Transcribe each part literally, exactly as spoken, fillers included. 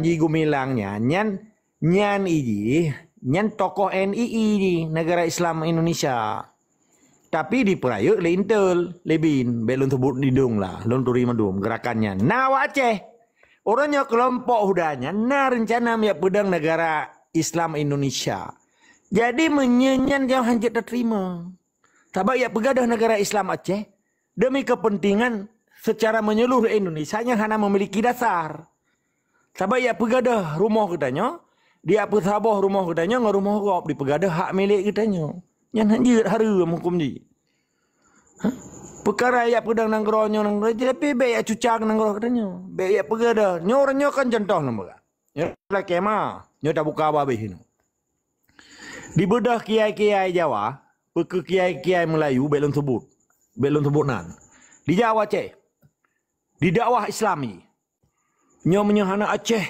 Panji Gumilang nyan, nyan, nyan iji, nyan tokoh N I I di Negara Islam Indonesia. Tapi dipeurayeuk lé Intel, lé bin, bék lôn seubut di dong lah, lôn turi mandum geurakan nyan. Na awak Aceh. Uroe nyoe keulompok huda nyan na reuncana meujak peudong Negara Islam Indonesia. Jadi meunyoe nyan nyang hanjeuet tateurimong. Sabab yak peugadôh Negara Islam Aceh demi kepentingan secara menyeluruh Indonesia nyang hana memiliki dasar. Sabab yak peugadôh rumoh geutanyoe, di yak peusaboh rumoh geutanyoe ngon rumoh gob, dipeugadôh hak milék geutanyoe. Nyan hanjeuet hareuem huköm jih. Hah? Peukara yak peudong nanggroe nyoe nanggroe, tapi bék yak cuca nanggroe geutanyoe. Bék yak peugadôh. Nyoe ureuëng nyoe kan contoh lom beuga. Nyoe lakée ma, nyoe tabuka babeh nyoe. Dibeudôh kiai-kiai Jawa, peu kheueh kiai-kiai Meulayu bék lôn seubut. Bék lôn seubut nan. Di Jawa Aceh. Di dakwah Islam nyoe. Nyoe meunyoe hana Aceh,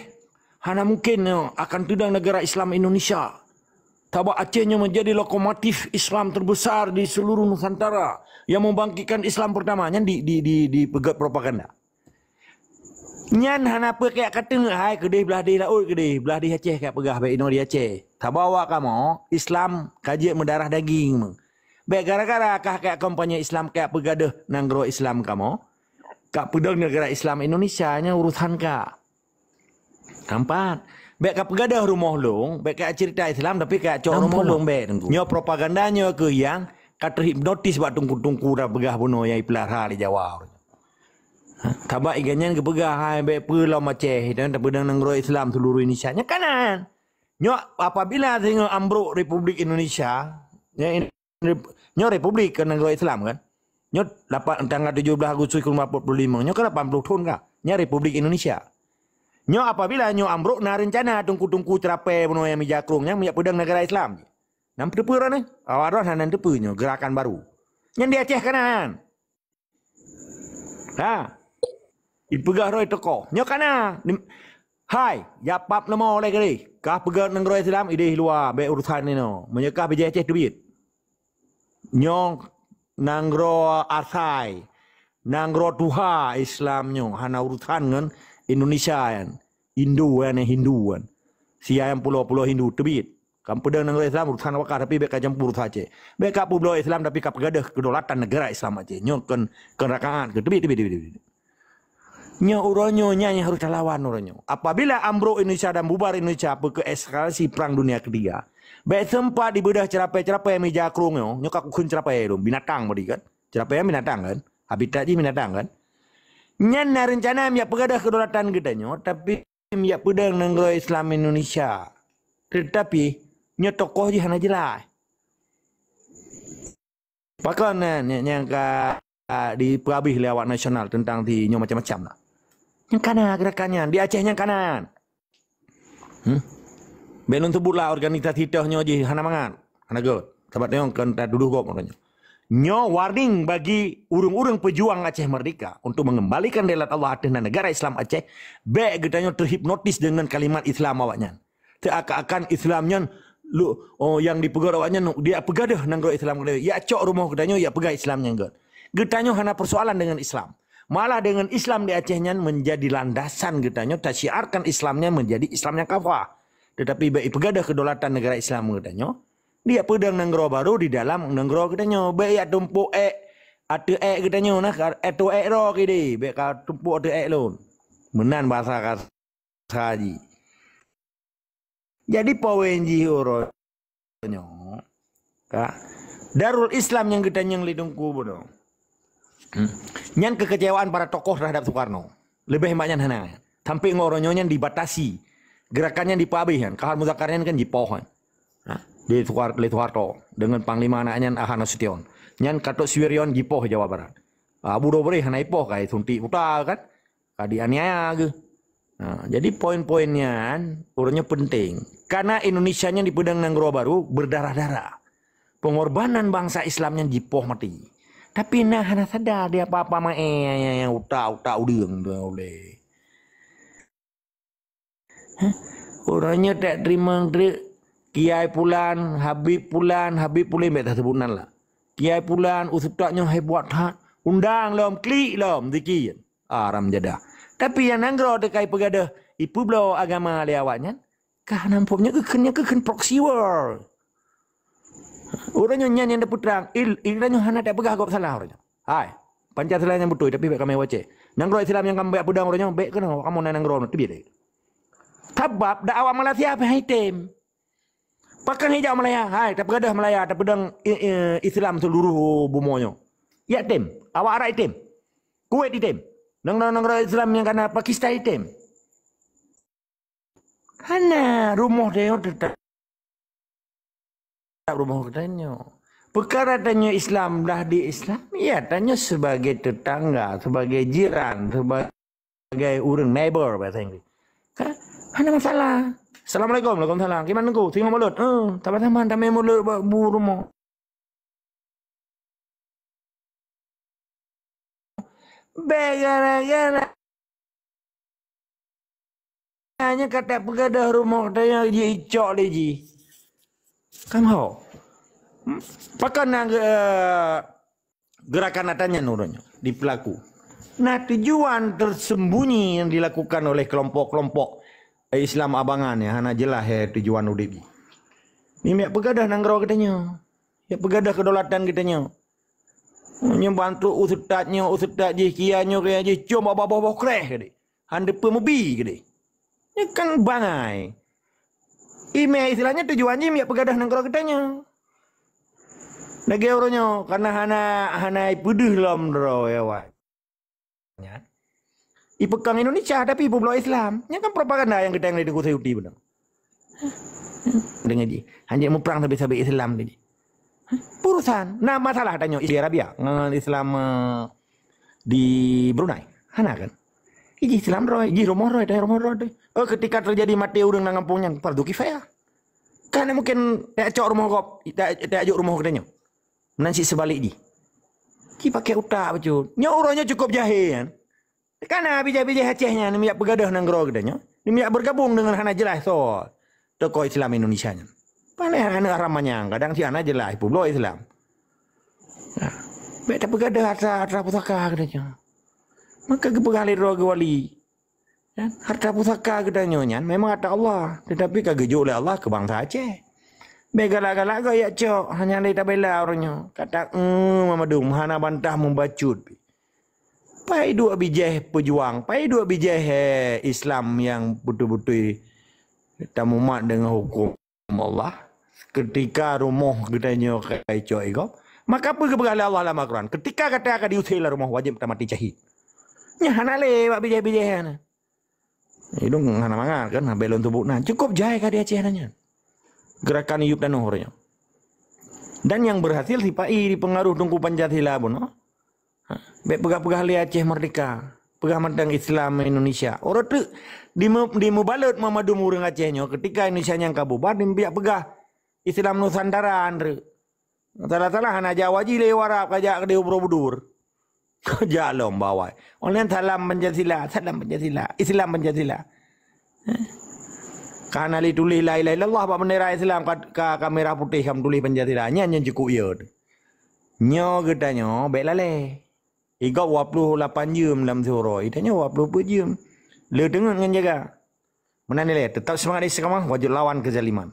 hana mungkin nyoe akan teudong negara Islam Indonesia. Sabab Aceh nyoe menjadi lokomotif Islam terbesar di seluruh Nusantara yang membangkitkan Islam pertama. Nyan di di di dipeugét propaganda. Nyan hana peue kajak kateungeut hai keudeh blah deh laôt keudeh, blah deh Aceh kajak peugah bék inoe di Aceh. Sabab awak kamoe Islam ka jeuet meudarah daging. Bék gara-gara kah kajak kampanye Islam kajak peugadôh nanggroe Islam kamoe. Ka peudong negara Islam Indonesia nyan urusan ka. Keempat, bék ka peugadôh rumoh lôn, bék ka ceurita Islam tapi ka cok rumoh lôn bék teungku. Nyoe propaganda nyoe keuh nyang ka terhipnotis bak teungku-teungku dan peugah bunoe nyang ipeulara lé Jawa. Ha, sabab iga nyan geupeugah hai bék peue lom Aceh dan tapeudong nanggroe Islam seluruh Indonesia. Nyan kanan. Nyoe apabila singoh ambruk Republik Indonesia, nyoe Rep-, nyoe Republik kan nanggroe Islam kan? Nyoe lapan, tanggal tujuh belas Agustus seribu sembilan ratus empat puluh lima. Nyoe kan lapan puluh thon ka? Nyoe Republik Indonesia. Nyoe apabila nyoe ambruk na rencana teungku-teungku ceurapée bunoe nyang meujakrong nyang meujak peudong negara Islam. Nan teupeue droeneuh? Awak droeneuh hana teupeue nyoe gerakan baru. Nyan di Aceh kanan. Ha. Ipeugah roh tokoh. Nyoe kana. Hai, japab nama oleh kali. Kah peugah nanggroe Islam ideh luwa bék urusan inoe. Meunyoe kah bijéh Aceh teubiet. Nyoe nanggroe asai. Nanggroe tuha Islam nyoe hana urusan ngon Indonesia nyan. Hindu nyan, Hindu nyan. Sia nyang pulo-pulo Hindu teubiet. Ka peudong nanggroe Islam urusan awak kah tapi bék ka campur urusan Aceh. Bék ka peubloe Islam tapi ka peugadôh kedaulatan negara Islam Aceh. Nyoe kon kon rakaat ke teubiet teubiet teubiet. Nyoe uroe nyoe nyan nyang harus talawan uroe nyoe. Apabila ambruk Indonesia dan bubar Indonesia peu kheueh eskalasi perang dunia ketiga. Bék sempat dibeudôh ceurapée-ceurapée meujakrong nyoe, nyoe ka kukheun ceurapée lom binatang bodi kan. Ceurapée binatang kan. Habitat jih binatang kan. Nyan na rencana meujak peugadôh kedaulatan geutanyoe tapi meujak peudong nanggroe Islam Indonesia. Tetapi nyoe tokoh jih hana jeulaih. Pakon nyan nyang ka dipeuhabéh lé awak nasional teuntang di nyoe macam-macam lah. Nyang kana gerakan nyan di Aceh nyang kana. Hmm? Bék lôn seubut lah organisasi toh nyoe jih hana mangat, hana göt. Sabab nyoe kon tatuduh gob makanya. Nyoe warning bagi ureuëng-ureuëng pejuang Aceh Merdeka untuk mengembalikan daulat Allah ateueh negara Islam Aceh. Bék geutanyoe terhipnotis dengan kalimat Islam awaknyan. Seakan-akan Islam nyan lu, oh, yang dipeugah awaknyan dia peugadôh nanggroe Islam geutanyoe. Ya cok rumoh geutanyoe ya peugah Islam nyan göt. Geutanyoe hana persoalan dengan Islam. Malah dengan Islam di Aceh nyan menjadi landasan geutanyoe tasyiarkan Islam nyan menjadi Islam nyang kafah. Tetapi bék ipeugadôh kedaulatan negara Islam geutanyoe, dia peudong nanggroe baru di dalam nanggroe geutanyoe. Bék yak tumpuk ék ateueh ék geutanyoe nah, ateueh ék droe kideh. Bék ka tumpuk ateueh ék lôn. Meunan bahasa kasa jih. Jadi poin jih uroe nyoe ka Darul Islam nyang geutanyong lé Teungku Bodo. Hmm. Nyan kekecewaan para tokoh terhadap Soekarno. Lebih banyak nyan hana. Sampai ngon uroe nyoe nyan dibatasi. Gerakan nyan dipeuabéh nyan. Kahar Muzakkar nyan kan jipoh kan. Ha, di Soekar-, lé Soeharto dengan panglima anak nyan Aha Nasution. Nyan Gatot Subiryo jipoh Jawa Barat. Abu Dobre hana ipoh kai suntik puta kan. Ka dianiaya geuh. Nah, jadi poin-poin nyan uroe nyoe penting. Karena Indonesia nyan dipeudong nanggroe baru berdarah-darah. Pengorbanan bangsa Islam nyan jipoh maté. Tapi na hana sadar di apa-apa maé nyang utak-utak udeueng tu oleh. Hah? Uroe nyoe tak teurimong treuk Kiai Pulan, Habib Pulan, Habib Pulan bék taseubut nan lah. Kiai Pulan, ustaz nyoe hebat that. Undang lom, klik lom, zikir. Aram jadah. Tapi nyang nanggroe teukai peugadôh ipeubloe agama lé awaknyan, ka hana muphom. Nyan keuh kheun, nyan keuh kheun proxy war. Ureuëng nyoe nyan nyang tapeutrang, il, il nyoe hana tapeugah gob salah ureuëng nyoe. Hai, Pancasila nyang beutôi, tapi bék kamoe wacée. Nanggroe Islam nyang kamoe peudong ureuëng nyoe, bék keunoe kamoe na nanggroe nyoe, teubiet lé. Sabab dak awak Malaysia pih hai tem. Pakon hijak Malaya? Hai, tapeugah Malaya, tapeudong i, i, Islam seluruh bumoe nyoe. Ya tem, awak Arab item. Kuwait item. Nanggroe-nanggroe Islam nyang kana Pakistan item. Hana, rumoh tanyoe teutap rumoh geutanyoe. Peukara tanyoe Islam dah di Islam, ya tanyoe sebagai tetangga, sebagai jiran, sebagai ureuëng, neighbor bahasa Inggris. Kan? Hana masalah. Assalamualaikum, waalaikumsalam. Kiban Teungku, singoh mulut. Eh, sama-sama tamé mulut bak bu rumoh. Bék gara-gara nyan ka tapeugah rumoh tanyoe jicok lé jih. Kan ho. Pakon na, eh, gerakan ata nyan ureuëng nyoe dipeulaku. Nah, tujuan tersembunyi yang dilakukan oleh kelompok-kelompok Islam abangan yang hana jelas, eh, tujuan udeb jih. Ni miak peugadah nanggroe geutanyoe. Ya peugadah kedaulatan geutanyoe. Nyoe bantuk ustaz nyoe, ustaz jih, kia nyoe, kia jih, cuma boh-boh kreh geude. Han deupeu mubi geude. Nyoe kan bangai. Imé istilahnya tujuan jih miak peugadah nanggroe geutanyoe. Lagée uroe nyoe, karena hana, hana ipeudeuh lom droe awak nyan. Ipeukong Indonesia, tapi ipeubloe Islam. Nyan kan propaganda nyang geuteng lé Teungku Sayuti beuna. Deungon jih, hanjeuet muprang sabe-sabe Islam tadi. Urusan. Nah, masalah tanyoe Saudi Arabia ngon Islam, eh, di Brunei. Hana kan? Iji Islam droe, iji rumoh droe, tanyoe rumoh droe. Oh, ketika terjadi maté ureuëng lam gampông nyan, fardu kifayah. Kan mungkin tajak cok rumoh gob, tajak, tajak jok rumoh geutanyoe. Meunan cit seubalik jih. Ci pakai utak bacut. Nyoe uroe nyoe cukup jahé nyan. Kana bijéh-bijéh Aceh nyan, neumijak peugadah nanggroe geutanyoe. Neumijak bergabung dengan hana jeulaih soe tokoh Islam Indonesia nyan. Paléh aneuk haram manyang, kadang si hana jeulaih peubloe Islam. Nah, bék tapeugadah harta, harta pusaka geutanyoe. Maka geupeugah lé droe geuwali. Kan? Harta pusaka geutanyoe nyan memang ata Allah, tetapi ka geujok lé Allah keu bansa Aceh. Bék galak-galak gob jak cok, hanya lé tabela uroe nyoe. Kata, "Eh, Mamadum, hana bantah mubacut." Pai duek bijéh peujuang, pai duek bijéh, eh, Islam nyang beutôi-beutôi tamumat deungon huköm Allah, ketika rumoh geutanyoe ka icok igob, maka peue geupeugah lé Allah lam Al-Quran, "Ketika gata ka diusé lam rumoh, wajéb tamaté syahid." Nyan hana lé bak bijéh-bijéh nyan. Idong hana mangat kan, habéh lôn sebut na. Cukup jai ka di Aceh na nyan. Gerakan Yub Tanoh uroe nyoe. Dan nyang berhasil sipa-i dipengaruh Teungku Pancasila bunoe. Ha, bék peugah-peugah lé Aceh merdeka. Peugah mantong Islam Indonesia. Uroe teuk dimu-, dimubalot Muhammadun ureuëng Aceh nyoe, ketika Indonesia nyang ka bubar, dibiak peugah Islam Nusantara, Andrew. Salah-salah hana Jawa jih lé Arab ka jak keudéh u Borobudur. Jak lom bawai. Online salam Pancasila, salam Pancasila, Islam Pancasila. Hah? Ka hana lé tuléh la ilaha illallah bak bendera Islam ka, ka, ka merah putih ka meutuléh Pancasila. Nyan nyang cukup ya tu. Nyoe geutanyoe bék lalée. Igob dua puluh lapan jeuem lam siuroe, geutanyoe dua puluh peuet jeuem. Le teungeut ngon jaga. Meunan ilée, tetap seumangat istiqamah, wajib lawan keuzaliman.